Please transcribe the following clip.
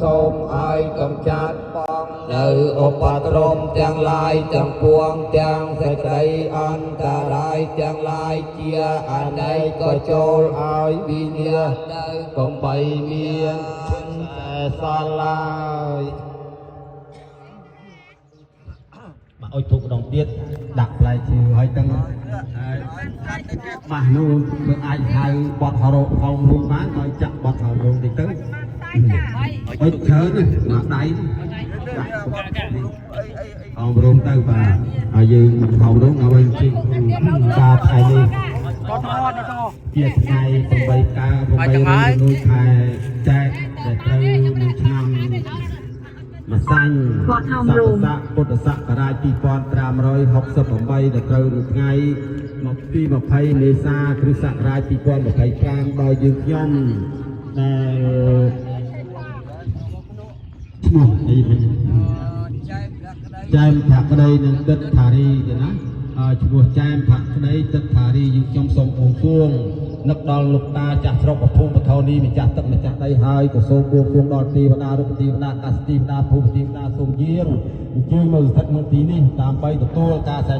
សូមឲ្យកំចាត់បងនៅឧបទ្រពទាំងឡាយទាំងពួងទាំងសេចក្តីអន្តរាយទាំងឡាយជាអនេកក៏ចូលឲ្យវិនាសទៅកុំបីមានតែសល់ឡើយ បាទអុជធូបម្ដងទៀតដាក់ផ្លែឈើហើយទាំងបាទនោះគឺអាចហៅបត់ហរោហោមរួមបានឲ្យចាក់បត់ហរោតិចទៅអុជច្រើនណាស់ដៃដាក់ហោមរួមទៅបាទហើយយើងហោមរួមដើម្បីជិះបាទថ្ងៃនេះជាថ្ងៃ8កើត8រដូវខែចែកដែលត្រូវនឹងឆ្នាំម្សាញ់ វត្តហោមរូង ស័កពុទ្ធសករាជ2568ដែលត្រូវនៅថ្ងៃមកទី20មេសាគ្រិស្តសករាជ2025ដោយយើងខ្ញុំដែលឈ្មោះអីវិញចែមភក្តីនិងទិដ្ឋារីទេណាហើយឈ្មោះចែមភក្តីទិដ្ឋារីយើងខ្ញុំសូមបួងសួងនឹកដល់លោកតាចាស់ស្រុកបភូមិបថោនីម្ចាស់ទឹកម្ចាស់ដីហើយក៏សូមបួងសួងដល់ទេវតារូបទេវតាកាសទេវតាភូមិទេវតាសូមយាងអញ្ជើញមកស្ថិតក្នុងទីនេះដើម្បីទទួលការសែ